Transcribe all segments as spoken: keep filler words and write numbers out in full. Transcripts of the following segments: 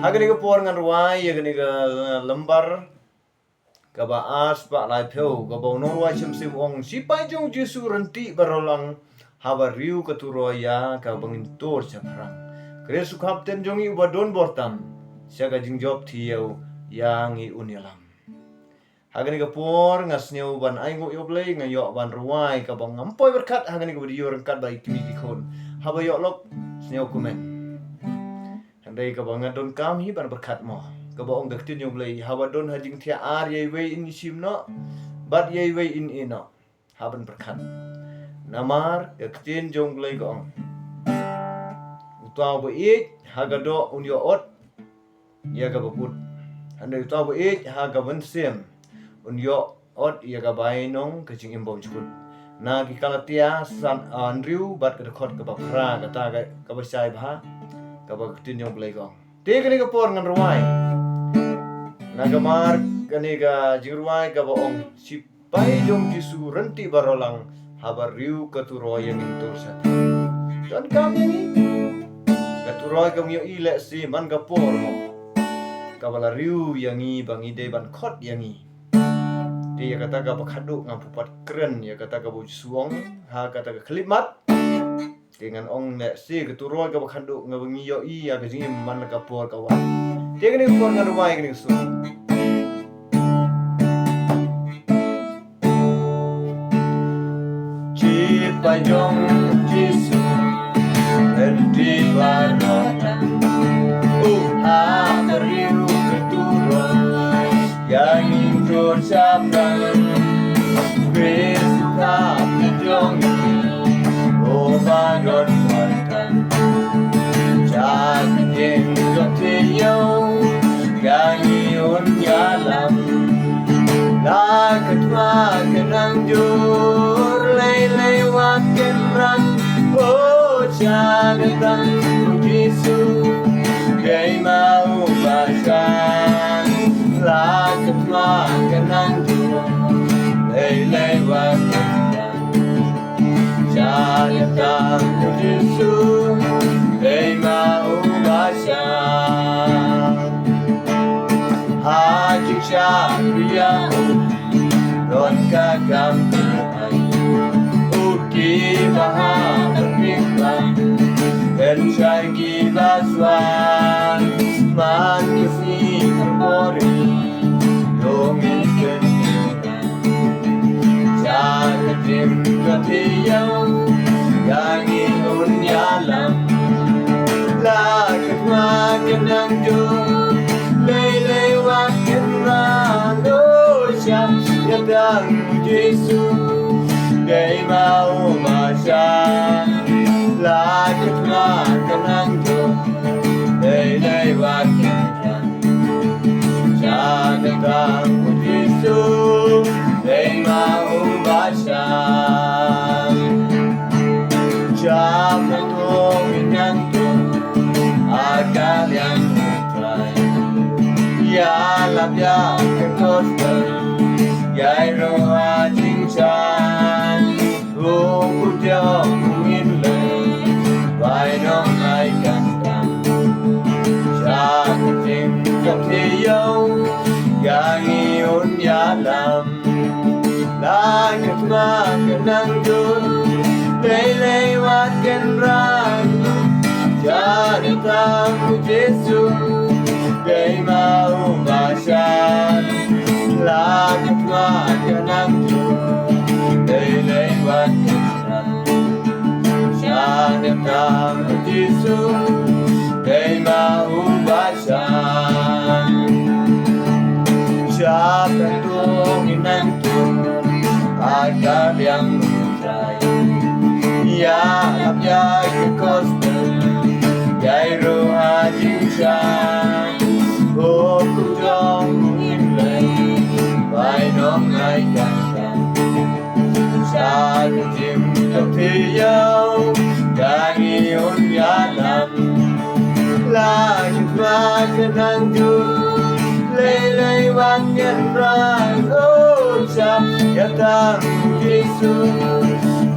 Ha kane ka por ngan rwai ïa kane ka, uh, lambar kaba ar spah laiphew, kaba u nongrwai Shamsim u ong, Sipai jong Jisu ryntih baroh lang, haba riew ka turoi ïa ka ba ngin tur shaphrang. Khrist u khapten jong ngi uba don bor tam, sha ka jingjop thiaw ïa ngi un ïalam. Ha kane ka por nga sngew ban ainguh ïa U Blei, nga ïoh ban rwai kaba ngam poi byrkhat ha kane ka video ryngkat bad i kmie ki khun. Haba ïoh lok, sngew comment. Hynrei kaba nga donkam hi ban byrkhat mo. Kaba ong ka ktien jong U Blei, haba don ha jingthiah ar ïa iwei in ïashim noh, bad ïa iwei in ïeh noh. Hap ban pyrkhat. Namar ka ktien jong U Blei ka ong, uta uba ïeit ha ka doh un ïoh ot ïa kaba kut. Hynrei uta uba ïeit ha ka mynsiem un ïoh ot ïa ka bainong ka jingim bymjukut. Na ki Galatia san, ah, hynriew bad ka dkhot kaba phra, kata ka, kaba shai bha, kaba ka ktien jong U Blei ka ong. Te kane ka por ngan rwai namar kane ka jingrwai kaba ong, Sipai jong Jisu ryntih baroh lang, haba riew ka turoi ïa ngin tur shaphrang. Donkam ïa ngi ka turoi kaba ngi ïohi lehse man ka por mo, kaba la riew ïa ngi ba ngi dei ban khot ïa ngi. Te ïa kata kaba khadduh ngam pat kren ïa kata kaba u Jisu u ong ha kata ka khyllipmat. Te ngan ong lehse ka turoi kaba khadduh, nga ba ngi ïohi ïa ka jingim man la ka por ka wan. Te kane ka por ngan rwai kane ka sur. Sipai jong Jisu ryntih baroh lang, u hap riew ka turoi ïa ngin tur shaphrang. Khrist u khapten jong ngi uba don bor tam, sha ka jingjop ïa ngi un ïalam. La ka thma ka nang jur, lei lei wat kynran, oh, sha ka tang u Jisu, dei ma u ba shan. La ka thma ka nang jur, lei lei wat kynran, sha ka tang u Jisu, dei ma u ba shan. Ha jingshakri ïa u, don ka kam kyrpang, u kiba hap ban pynbang, pynshai kiba swan, man ki sngi ka bor, dong i pynbang. Sha ka jingkyrkhu ïa ngi un ïalam. La ka thma ka nang jur, lei lei wat kynran, oh, sha ka tang u Jisu, dei ma u ba shan. La ka thma ka nang jur, lei lei wat kynran, sha ka tang u Jisu, dei ma u ba shan. Sha ka tong i nang tong ha ka liang u Trai, ïalap ïa ka gospel, ïai rung ha jingshai. Ruh u jong u ngin leh, bai nong ai kan kan. Sha ka jingkyrkhu ïa ngi un ïalam. La ka thma ka nang jur, lei lei wat kynran, sha ka tang u Jisu, dei ma u ba shan. La ka thma ka nang jur, lei lei wat kynran, sha ka tang u Jisu, dei ma u ba shan. Sha ka tong i nang tong ha ka liang u Trai, ïalap ïa ka gospel, ïai rung ha jingshai. Ruh u jong u ngin leh, bai nong ai kan kan. Sha ka jingkyrkhu ïa ngi un ïalam. La ka thma ka nang jur, lei lei wat kynran, oh, sha ka tang u Jisu,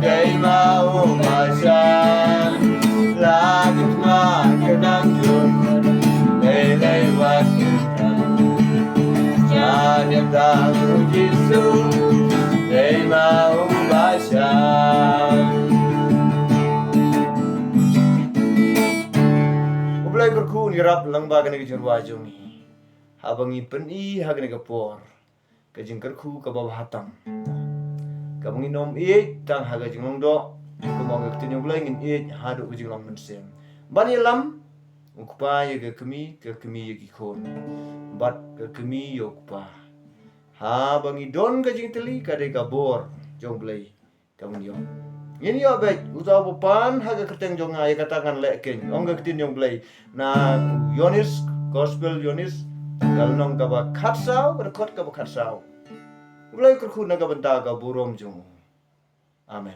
dei ma u ba shan. La ka thma ka nang jur, lei lei Dei ma u ba sha. U Blei kyrkhu un ïarap lang bad kane ka jingrwai jong ngi. Haba ngi pyni ha kane ka por ka jingkyrkhu kaba bha tam, kaba ngin ym ïeit tang ha ka jinglong doh, kumba ong ka ktien jong U Blei, ngin ïeit haduh ka jinglong mynsiem. Ban ïalam u kpa ïa ka kmie, ka kmie ïa ki khun, bad ka kmie ïa u kpa. Haba ngi don ka jingtylli, ka dei ka bor jong U Blei ka ngi ïoh. Ngin ïoh beit, uta uba pan ha ka kyrteng jong nga, ïa kata ngan leh keiñ, ong ka ktien jong U Blei. Na Ïoannis, Gospel Ïoannis, ka lynnong kaba khatsaw, ka dkhot kaba khatsaw. U Blei kyrkhu na ka bynta ka burom jong u. Amen.